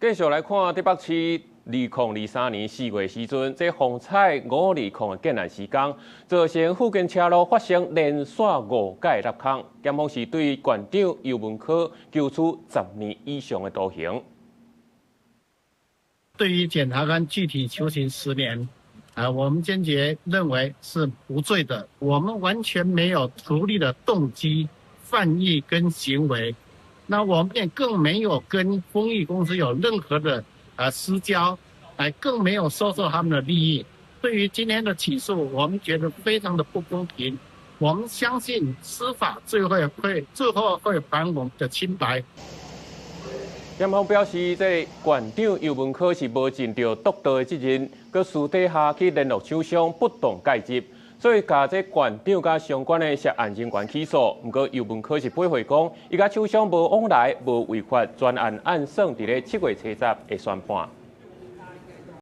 繼續來看台北市2023年4月時陣，這風采520的建案施工，造成附近車路發生連續五擺塌空，檢方是對館長游文科求處10年以上的徒刑。對於檢察官具體求刑十年，啊，我們堅決認為是無罪的，我們完全沒有圖利的動機、犯意跟行為。那我們也更沒有跟豐裕公司有任何的私交，哎，更沒有收受他們的利益。對於今天的起訴，我們覺得非常的不公平。我們相信司法最後會還我們的清白。檢方表示，這館長游文科是無盡著督導的責任，閣私底下去聯絡廠商，不當介入。所以，共這館長佮相關的涉案人員起訴。毋過，游文科是駁回講，伊佮廠商無往來，無違法，全案按算佇咧7月初十會宣判。